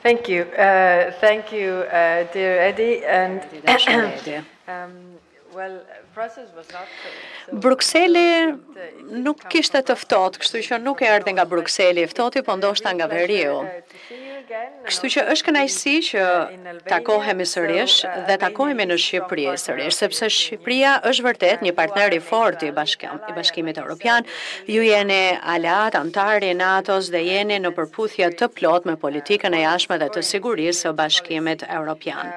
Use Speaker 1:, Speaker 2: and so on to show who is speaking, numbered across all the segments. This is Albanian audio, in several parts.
Speaker 1: Thank you. Uh, thank you, uh, dear Eddie. And um, well, Brussels was not
Speaker 2: Brukseli nuk kishte të ftohtë, kështu që nuk erdhi nga Brukseli i ftohti, po ndoshta nga veriu. Kështu që është kënaqësi që takohemi sërish dhe takohemi në Shqipëri sërish, sepse Shqipëria është vërtet një partner i fortë i Bashkim, i Bashkimit Evropian. Ju jeni aleat, anëtar i NATO-s dhe jeni në përputhje të plotë me politikën e jashtme dhe të sigurisë së Bashkimit Evropian.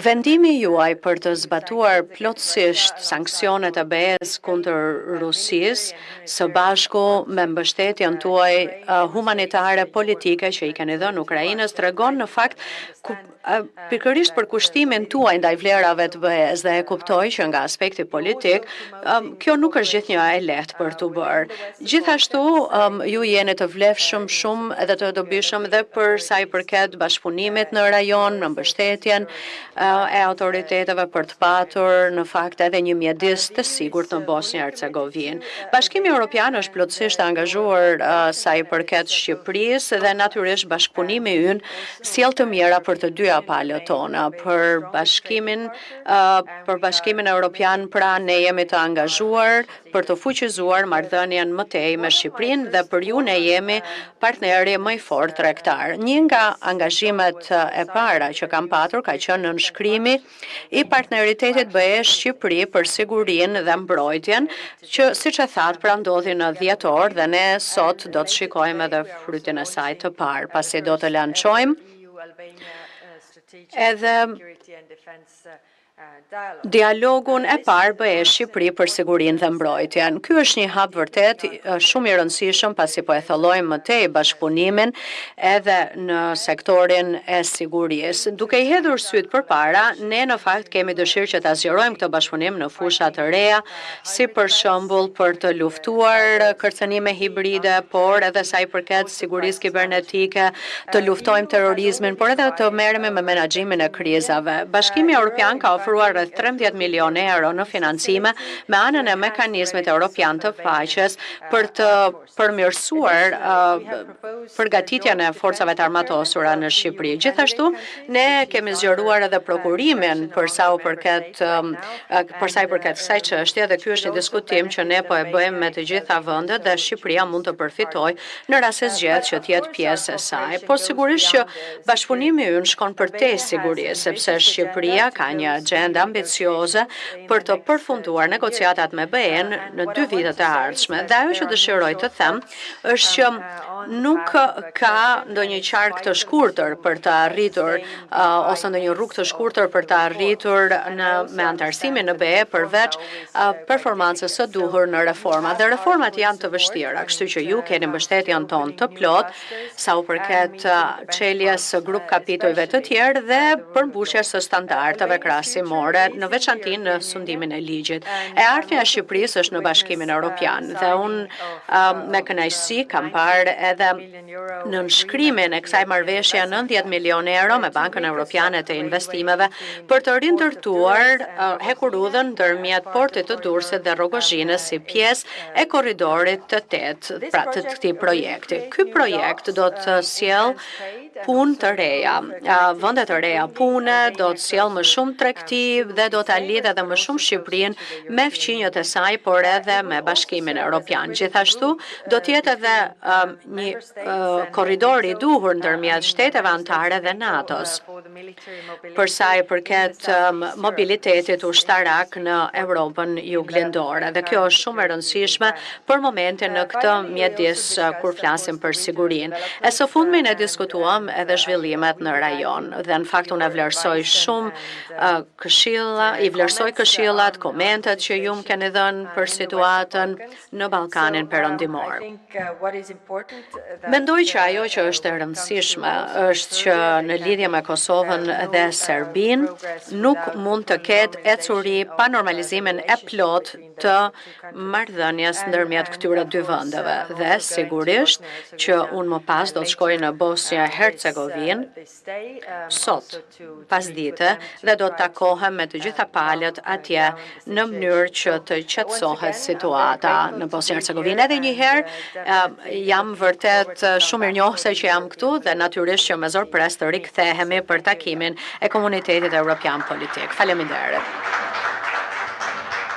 Speaker 2: Vendimi juaj për të zbatuar plotësisht sanksionet e BE-s kundër Rusisë, së bashku me mbështetjen tuaj humanitare politike që i keni dhënë Ukrainës, tregon në fakt pikërisht përkushtimin tuaj ndaj vlerave të BE-s dhe e kuptoj që nga aspekti politik, kjo nuk është gjithnjë e lehtë për t'u bërë. Gjithashtu, ju jeni të vlefshëm shumë edhe të dobishëm dhe për sa i përket bashkëpunimit në rajon, në mbështetjen e autoriteteve për të patur në fakt edhe një mjedis të sigurt në Bosnjë Hercegovinë. Bashkimi Evropian është plotësisht angazhuar sa i përket Shqipërisë dhe natyrisht bashkëpunimi ynë sjell të mira për të dyja palët tona, për bashkimin për Bashkimin Evropian, pra ne jemi të angazhuar për të fuqizuar marrëdhënien më tej me Shqipërinë dhe për ju ne jemi partneri më i fortë tregtar. Një nga angazhimet e para që kam patur ka qenë nënshkrimi i partneritetit BE Shqipëri për sigurinë dhe mbrojtjen, që siç e thatë pra ndodhi në dhjetor dhe ne sot do të shikojmë edhe frytin e saj të parë, pasi do të lançojmë edhe dialogun e parë BE Shqipëri për sigurinë dhe mbrojtjen. Ky është një hap vërtet shumë i rëndësishëm pasi po e thellojmë më tej bashkëpunimin edhe në sektorin e sigurisë. Duke i hedhur sytë përpara, ne në fakt kemi dëshirë që ta zgjerojmë këtë bashkëpunim në fusha të reja, si për shembull për të luftuar kërcënime hibride, por edhe sa i përket sigurisë kibernetike, të luftojmë terrorizmin, por edhe të merremi me menaxhimin e krizave. Bashkimi Evropian ka ofruar rreth 13 milionë euro në financime me anën e mekanizmit evropian të paqes për të përmirësuar përgatitjen e forcave të armatosura në Shqipëri. Gjithashtu, ne kemi zgjeruar edhe prokurimin për sa u përket për sa i përket kësaj çështje dhe ky është një diskutim që ne po e bëjmë me të gjitha vendet dhe Shqipëria mund të përfitojë në rast se zgjedh që të jetë pjesë e saj. Por sigurisht që bashkëpunimi ynë shkon përtej sigurisë, sepse Shqipëria ka një agjendë ambicioze për të përfunduar negociatat me BE-n në dy vitet e ardhshme. Dhe ajo që dëshiroj të them është që nuk ka ndonjë qark të shkurtër për të arritur ose ndonjë rrugë të shkurtër për të arritur në me anëtarësimin në BE përveç performancës së duhur në reforma. Dhe reformat janë të vështira, kështu që ju keni mbështetjen tonë të plotë sa u përket çeljes së grup kapitujve të tjerë dhe përmbushjes së standardeve krahasimore, në veçanti në sundimin e ligjit. E ardhmja e Shqipërisë është në Bashkimin Evropian dhe unë me kënaqësi kam parë edhe nënshkrimin e kësaj marrëveshje 90 milion euro me Bankën Evropiane të Investimeve për të rindërtuar hekurudhën ndërmjet portit të Durrësit dhe Rrogozhinës si pjesë e korridorit të tetë, pra të këtij projekti. Ky projekt do të sjellë punë të reja, vende të reja pune, do të sjellë më shumë tregti dhe do ta lidhë edhe më shumë Shqipërinë me fqinjët e saj, por edhe me Bashkimin Evropian. Gjithashtu, do të jetë edhe një korridor i duhur ndërmjet shteteve anëtare dhe NATO-s. Për sa i përket mobilitetit ushtarak në Evropën juglindore. Dhe kjo është shumë e rëndësishme për momentin në këtë mjedis kur flasim për sigurinë. E së fundmi ne diskutuam edhe zhvillimet në rajon dhe në fakt unë e vlerësoj shumë këshilla, i vlerësoj këshillat, komentet që ju më keni dhënë për situatën në Ballkanin Perëndimor. Mendoj që ajo që është e rëndësishme është që në lidhje me Kosovën dhe Serbinë nuk mund të ketë ecuri pa normalizimin e plotë të marrëdhënies ndërmjet këtyre dy vendeve dhe sigurisht që unë më pas do të shkoj në Bosnjë Hercegovinë. Hercegovinë sot pasdite dhe do të takohem me të gjitha palët atje në mënyrë që të qetësohet situata në Bosnjë Hercegovinë. Edhe një herë jam vërtet shumë mirënjohëse që jam këtu dhe natyrisht që me zor pres të rikthehemi për takimin e komunitetit evropian politik. Faleminderit.